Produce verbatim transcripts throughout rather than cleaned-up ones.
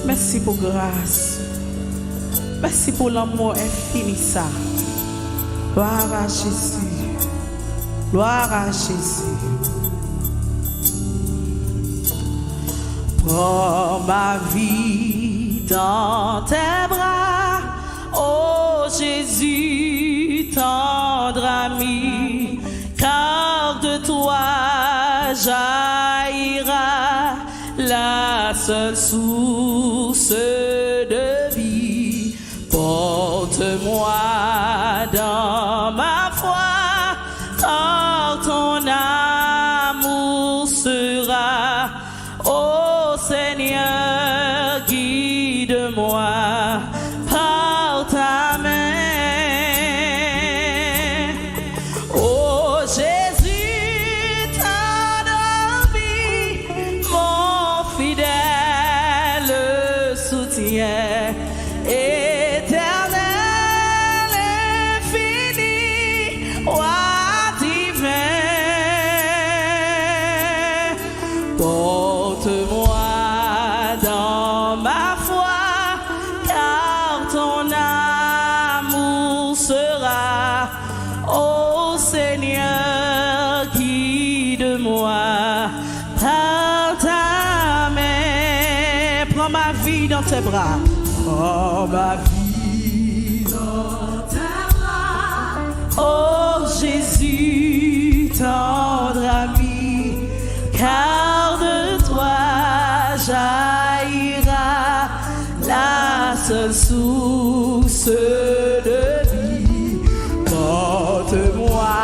Mèsi pou gras. Mèsi pou lanmou enfini sa. Gloire à Jésus. Gloire à Jésus. Prends ma vie dans tes bras, ô Jésus, tendre ami, car de toi jaillira la seule source de vie. Porte-moi dans ma foi, car ton amour sera. Ô Seigneur, guide-moi par ta main. Ô Jésus, tendre ami, mon fidèle soutien, éternel, infini, roi divin. Porte-moi dans ma foi, car ton amour sera. Ô Seigneur, guide-moi par ta main. Prends ma vie dans tes bras. Prends ma vie dans tes bras. Ô Jésus, tendre ami, car de toi jaillira la seule source de vie. Porte-moi,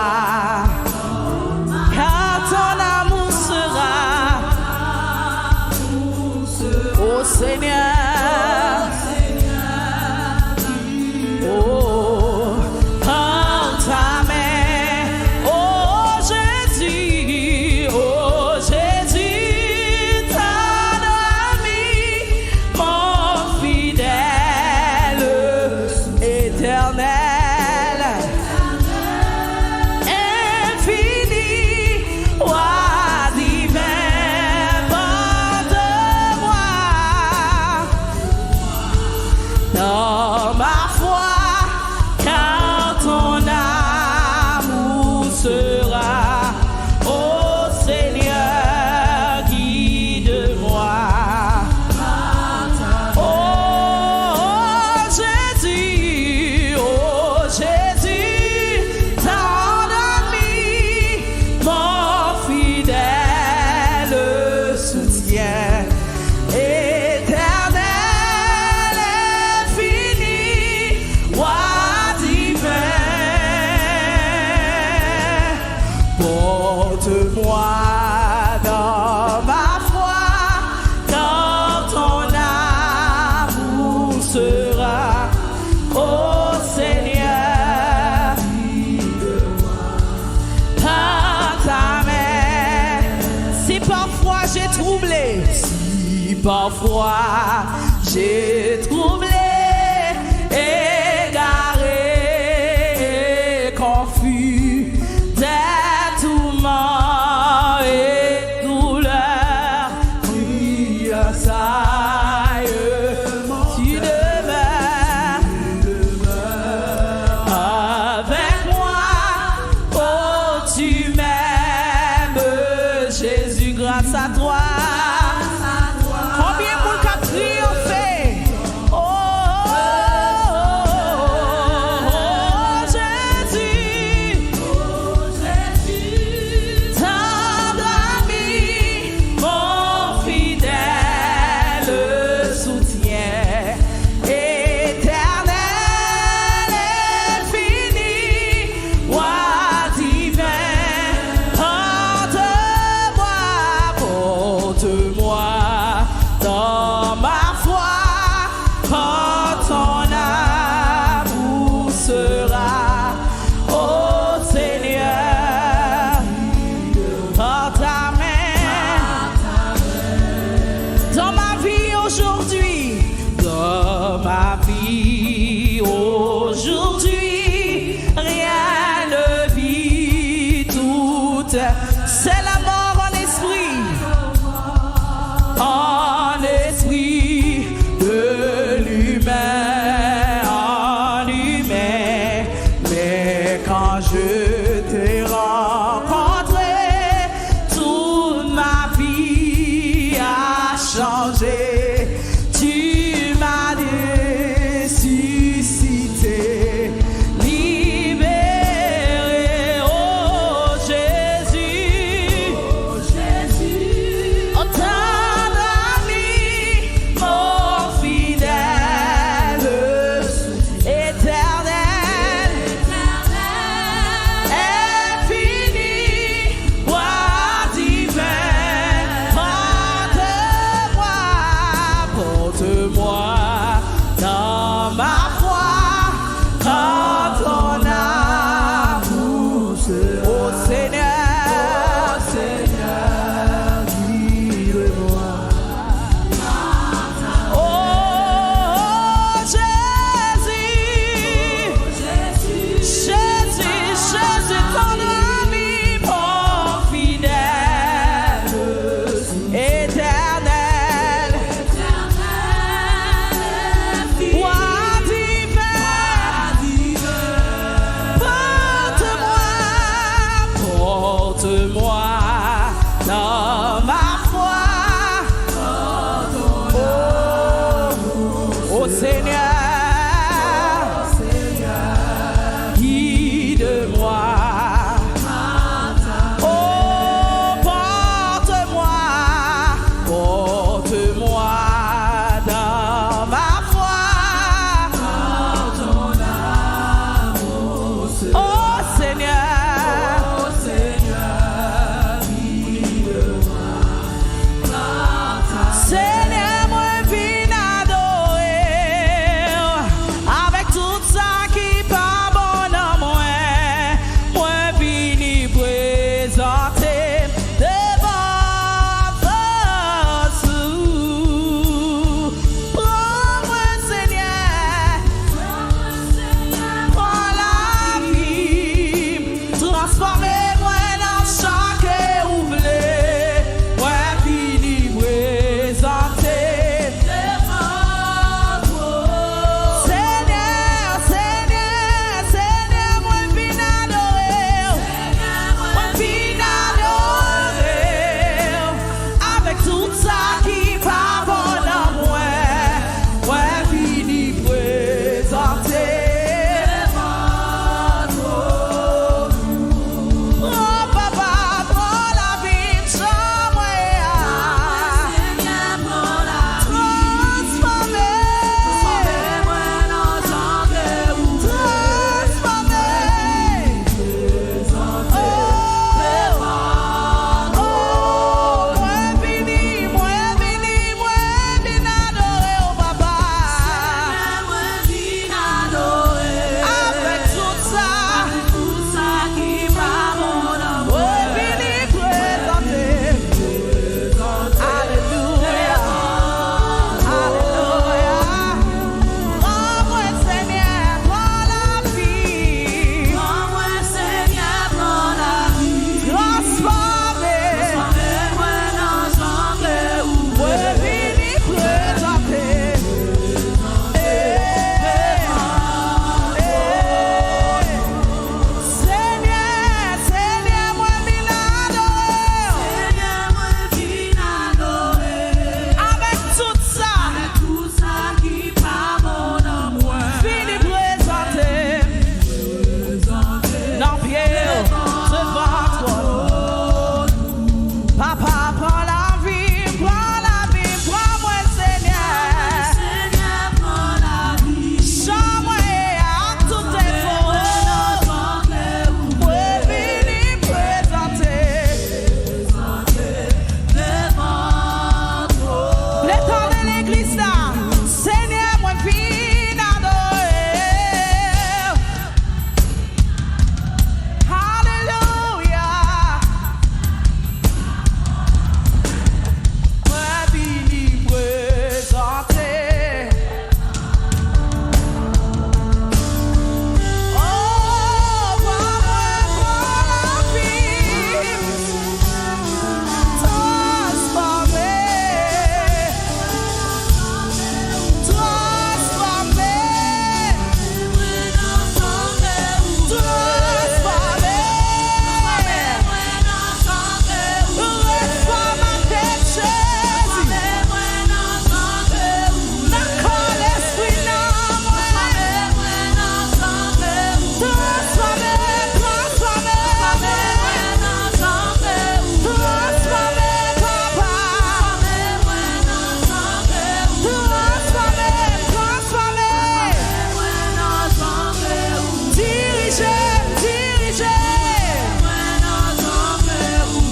car ton amour sera. Ô Seigneur, oh, prends ta main, ô Jésus, ô Jésus, tendre ami, mon fidèle, éternel, infini, roi divin, porte-moi dans ma foi, car ton amour sera. Ô Seigneur, guide-moi. Ô Jésus, ô Jésus, tendre ami, mon fidèle soutien, éternel, infini, roi divin. Porte-moi dans ma foi, car ton amour sera. Ô Seigneur, par ta main. Si parfois j'ai troublé, si parfois j'ai troublé, égaré, confus, des tourments et douleurs, tressaillement, tu demeures avec moi. Oh, tu m'aimes, Jésus, grâce à toi. Konbyen moun k ap triyonfe? Oh, Seigneur, guide-moi. Oh, porte-moi, porte-moi dans ma foi. Oh Seigneur, Senyè, mwen vin adore w avèk tout sa ki pa bon nan mwen. Mwen vini prezante m devan fas ou. Pran mwen, Senyè, pran lavi m. Transfòme mwen nan sa ke ou vle. Mwen vini prezante devan ou. Senyè, Senyè, Senyè, mwen vin adore w. Mwen vin adore w. Avèk tout sa ki pa bon nan mwen, mwen vini prezante devan ou. Oh, Papa, pran lavi m jan mwen ye a. Transfòme. Transfòme. Oh, oh, mwen vini, mwen vini, mwen vin adore w, Papa. Avèk tout sa, mwen vini prezante. Alelouya. Alelouya. Pran mwen, Senyè, pran lavi. Pran mwen, Senyè, pran lavi. Transfòme. Transfòme mwen nan jan ke ou vle. Mwen vini prezante. Eh, eh. Senyè, Senyè, mwen vin adore w. Senyè, mwen vin adore w. Avèk tout sa. Avèk tout sa ki pa bon nan mwen. Vini prezante m nan pye w, devan twòn ou. Papa, pran lavi m, pran lavi m, pran mwen, Senyè. Jan mwen ye a, ak tout defo, mwen vini prezante. Vle tande legliz la. Senyè, mwen vin adore w. Alelouya. Mwen vini prezante. Oh, pran mwen, pran lavi m. Transfòme. Transfòme. Transfòme. Refòmatè Jezi. Nan kò, lespri, nanm mwen. Transfòme, transfòme. Transfòme, Papa. Transfòme, transfòme. Dirije m, dirije m.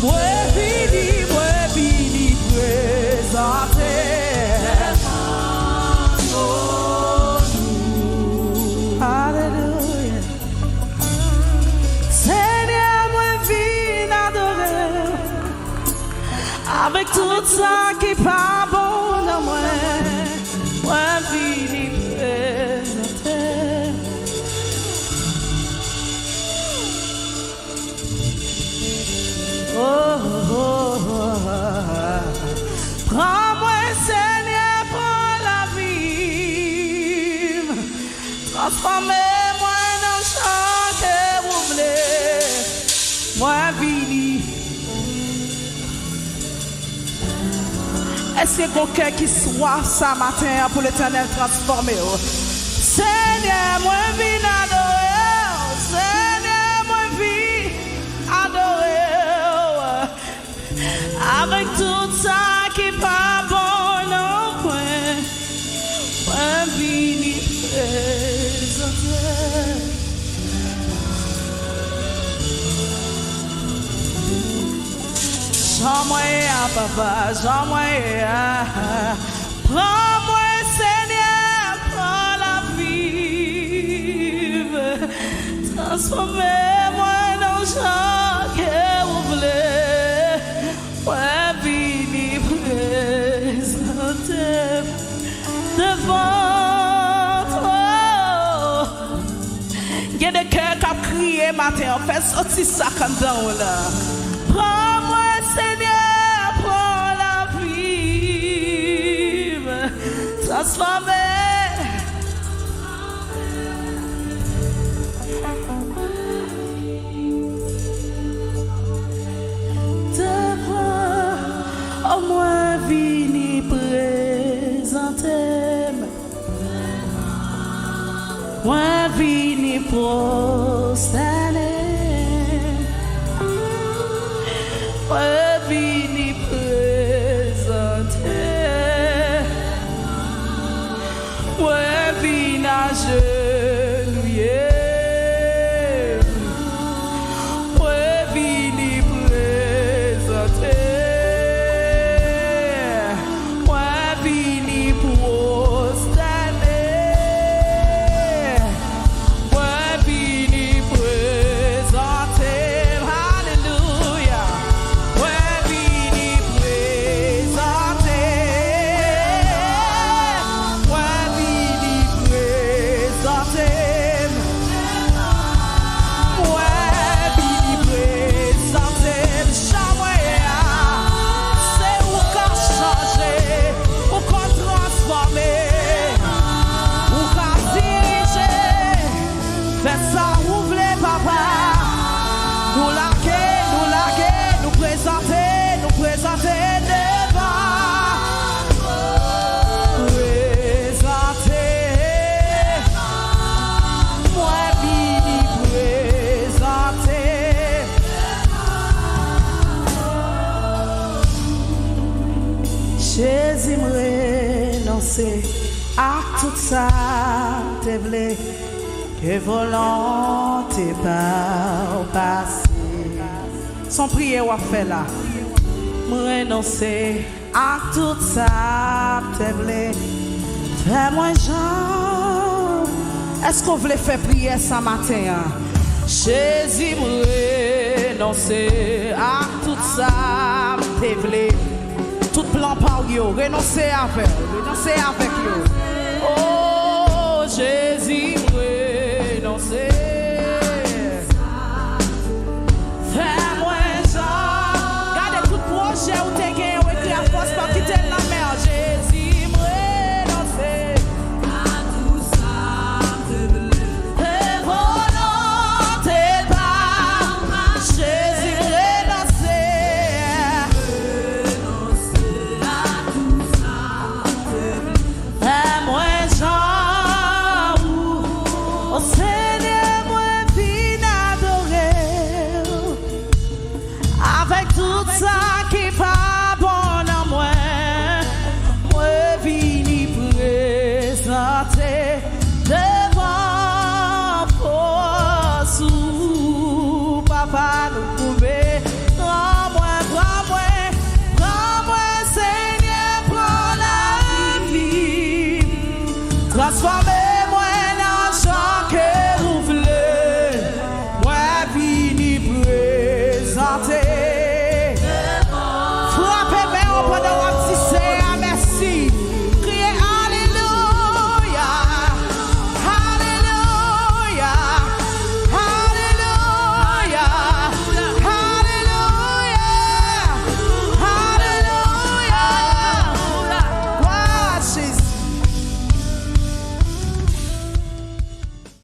Mwen vini, mwen vini prezante. Alelouya. Senyè, mwen vin adore w. Avèk tout sa ki pa bon nan mwen, mwen vini prezante. Oh, oh, oh, oh. Pran mwen, Senyè, pran lavi m. Transfòme mwen nan jan ke ou vle. Mwen vini. Èske gon kè ki swaf sa maten an pou Letènèl transfòme w? Senyè, mwen vin adore w. Senyè, mwen vin adore w. Avèk tout sa ki pa bon nan mwen, mwen vini prezante. Jan mwen ye a, papa, jan mwen ye a. Pran mwen, Senyè, pran lavi m. Transfòme mwen nan jan ke ou vle. Mwen vini prezante m devan ou. Gen de kè k ap kriye maten an, fè soti sa k anndan w la. Pran mwen, Senyè, pran lavi m, transfòme. Devan, o mwen vini prezante m. Mwen vini pwostène. Mwen vini prezante. Mwen vin ajenouye. Mwen vini prezante. Mwen vini pwostène. Mwen vini prezante. Alelouya. Mwen vini prezante. Mwen vini prezante. Mwen vini prezante m jan mwen ye a. Se ou k ap chanje, ou k ap transfòme, ou k ap dirije. Fè sa ou vle, papa. Nou lage, nou lage, nou prezante, nou prezante devan. Prezante. Mwen vini prezante. Jezi, m renonse ak tout sa m te vle, ke volonte pa w pase. Se yon priyè w ap fè la. M renonse ak tout sa m te vle. Fè mwen jan. Èske w vle fè priyè sa maten an? Jezi, m renonse ak tout sa m te vle. Tout plan pa w yo, renonse avè l, renonse avèk yo. O Jezi, m renonse. Fè mwen jan. Gade tout pwojè ou te genyen, ou ekri a fòs pa kite l nan men an. Jezi, m renonse. Fè volonte pa w. Jezi, m renonse. Fè mwen jan ou. O Senyè, mwen vin adore w. Avèk tout sa ki pa bon nan mwen, mwen vini prezante devan fòs ou, papa, nou koupe. Pran mwen, pran mwen, pran mwen, Senyè, pran lavi m. Transfòme